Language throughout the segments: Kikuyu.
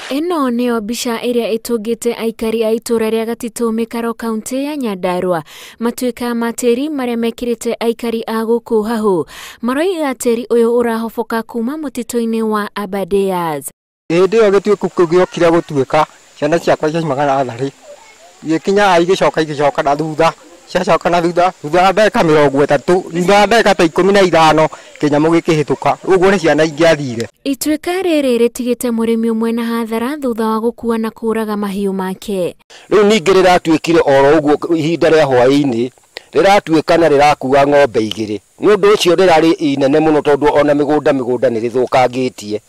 Ĩno nĩyo mbica ĩrĩa ĩtũngĩte aikari a itũra rĩa Gatitũ Mĩkaro kaunti ya Nyandarua matuĩka ma tĩri marĩa mekĩrĩte aikari a gũkũ hahũ. Maroiga tĩri ũyũ ũrahoboka kuma mũtitũ-inĩ wa Aberdares. Hĩndĩ ĩyo gĩtuĩku kĩu gĩokire gũtuĩka, ciana ciakwa ciaumaga natharĩ igĩkinya igĩcoka igĩcoka na thutha, ciacoka na thutha, thutha wa ndagĩka 30, thutha wa ndagĩka ta 15 kĩnyamũ gĩkĩhĩtũka, ũguo nĩ ciana ingĩathire. Ituĩka rĩrĩ rĩtigĩte mũrĩmi ũmwe na hathara thutha wa gũkua na kũraga mahiũ make. Rĩu ningĩ rĩratuĩkire oro ũguo ihinda rĩa hwaĩ-inĩ rĩratuĩka na rĩrakua ng'ombe 2. Nĩ ũndũ ũcio rĩrarĩ inene mũno tondũ ona mĩgũnda nĩ rĩthũkangĩtie.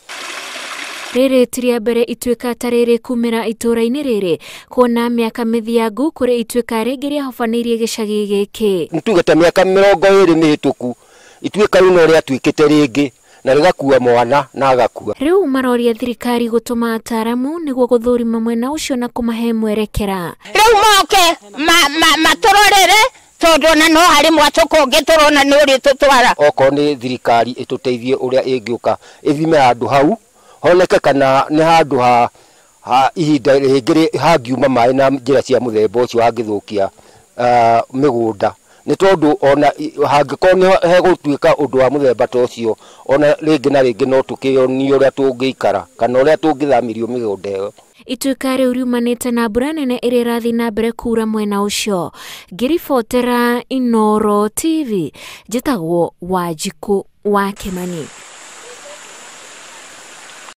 Rĩrĩ ti rĩa mbere ituĩka ta rĩrĩ kumĩra itũra-inĩ rĩrĩ, kuona mĩaka mĩthiangu kũrĩ ituĩka rĩngĩ rĩahobanĩirie gĩcagi gĩkĩ. Nĩ tuge ta mĩaka 20 mĩhĩtũku ituĩka rĩu no rĩatuĩkĩte rĩngĩ na rĩgakua mwana na agakua. Rĩu maroria thirikari gũtũma ataaramu nĩguo gũthũrima mwena ũcio na kũmahe mwerekera. Rĩu moke matũrorere tondũ ona no harĩ mwatũka ũngĩ tũrona nĩ ũrĩtũtwara. Okorwo nĩ thirikari ĩtũteithie ũrĩa ĩngĩũka ĩthime handũ hau honeke kana nĩ handũ ha ihinda rĩngĩ hangiuma maĩ na njĩra cia mũthemba ũcio hangĩthũkia mĩgũnda. Nĩ tondũ ona hangĩkorwo nĩ hegũtuĩka ũndũ wa mũthemba ta ũcio, ona rĩngĩ na rĩngĩ no tũkĩonio ũrĩa tũngĩikara kana ũrĩa tũngĩthamĩrio mĩgũnda ĩyo. Ituĩka rĩu riumanĩte na mbura nene ĩrĩa ĩrathiĩ na mbere kuura mwena ũcio. Ngĩribotera Inooro TV, njĩtagwo Wanjikũ wa Kĩmani.